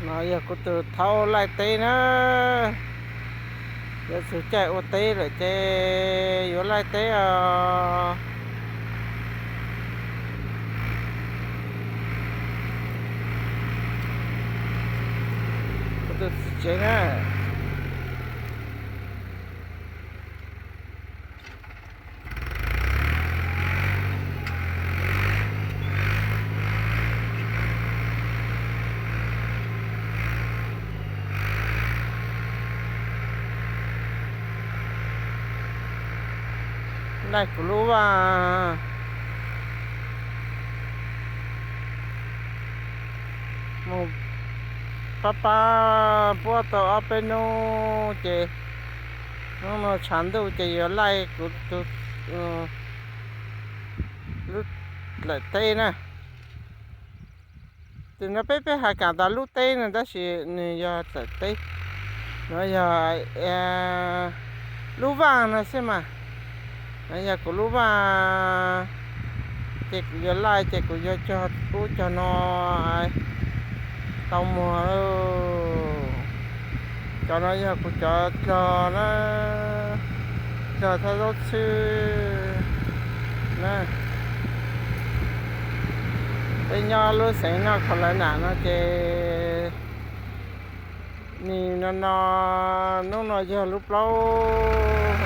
No yog kuv tus thaub laij teb na. Yuav txog caij ua teb lawm ces yuav laij teb os. Kuv tus txiv tsev na. Laij kuv lub vaj mus pab pab puab tau ob peb hnub ces hnub no tshav ntuj ces yuav laij kuv tus lub tawm teb na. Tus no peb peb has kam tas lub teb no tab sis nws yog tawm teb. No yog lub vaj no xwb mas. No yog kuv lub vaj ces kuv yuav laij ces kuv yuav cog ub cog no tau muag. Cov no yog kuv cov dlog na, dlog thab zaub txhwb na. Peb nyob lub xeev no kho lawv nam no ces nim no no, hnub no yog lub plaub,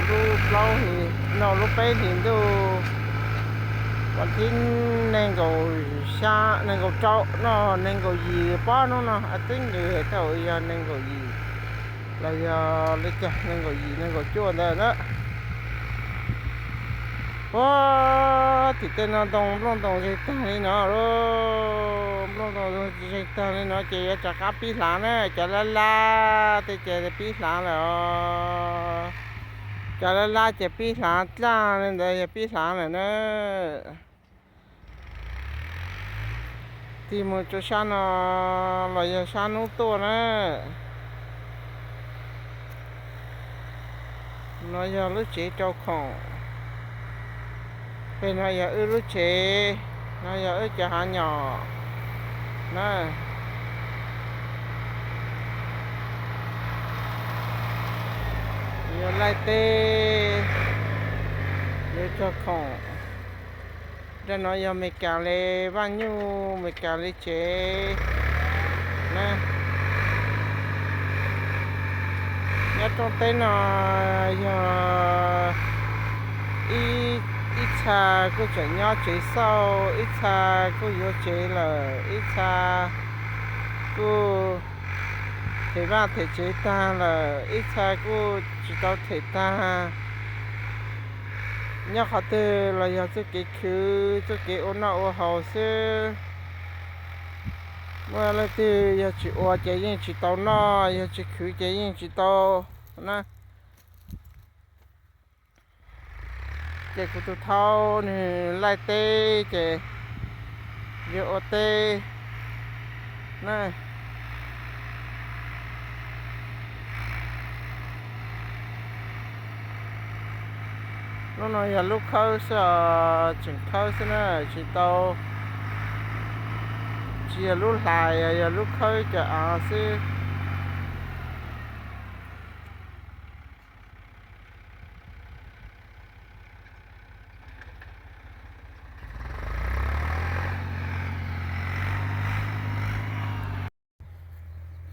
lub plaub hlis no lub peb hlis ntuj, vas thib nees nkaum xya, nees nkaum rau no, nees nkaum yim pob hnub no, a teb nws thaum yog nees nkaum yim los yog li cas, nees nkaum yim nees nkaum cuaj ntawd na. Ua tim tej no ntoo, nplooj ntoo zeeg tag li no, nplooj ntoo zeeg tag li no ces yuav rov qab pib hlav na, cov lab lab tej ces pib hlav lawm os. Cov lab lab ces pib hlav dlaj li ntawd yog pib hlav lawm na. Tig mus rau sab no los yog sab hnub tuaj na. No yog lub tsev rau khoom. Pem no yog wb lub tsev, no yog wb cov hav nyom na. Yuav laij teb, yuav cog khoom. Nram no yog Meskas li vaj nyuj, Meskas li tsev na. Nyob rooj teb no yog ib, ib txha kuj tseem nyob tsev xauj, ib txha kuj yuav tsev lawm, ib txha kuj them vaj them tsev tag lawm, ib txha kuj tsis tau them tag. Nyob qhov twg los yog txoj kev khwv, txoj kev ua noj ua haus xwb. Muaj leej twg yog tsis ua ces yeej tsis tau noj, yog tsis khwv ces yeej tsis tau na. Ces kuv tus thaub nws laij teb ces yuav ua teb na. Lub no yog lub khawb xwb os, tseem khawb xwb na, tsis tau, tsis yog lub hlais, yog lub khawb cov av xwb.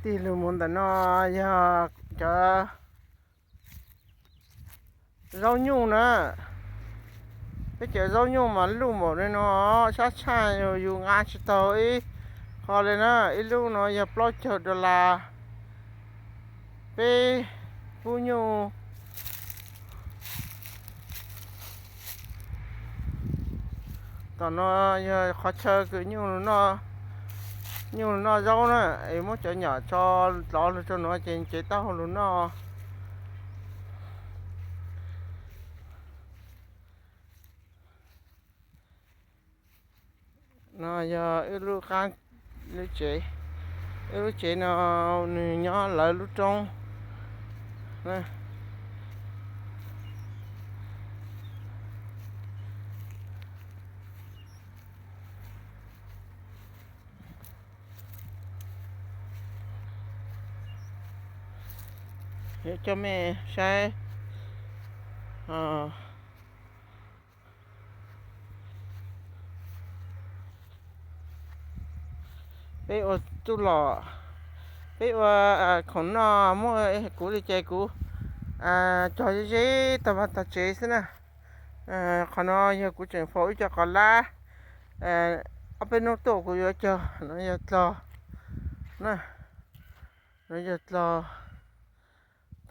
Tig lug mus ntawm no yog cov zaub nyuj na. Peb cov zaub nyuj mas luj npaum li no, sab tshaj yus nqa tsis tau ib qho li na. Ib lub no yog plaub caug dollar. Peb pub nyuj. Tom no yog qhov chaw kws nyuj, nyuj noj zaub na, es muab cov nyom tso dlov lug rau nuav ces cev taub hau lug noj. No yog wb lub qab, lub tsev, wb lub tsev no nws nyob lawv lub roob. Coj mej saib, peb ua tub los, peb ua khoom noj muaj kuv li ces kuv cog ze ze tag vaj tag tsev xwb na. Qhov no yog kuv tseem faus ib co qos lab, ob peb hnub tuaj kuv yuav cog no yog dlog na, no yog dlog.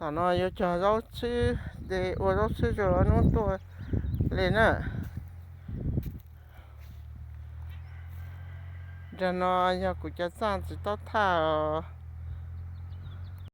Tom no yuav cog zaub txhwb, ua zaub txhwb rau hnub tuaj li na. Nram no yog kuv cov txaj txiv taub thaj os.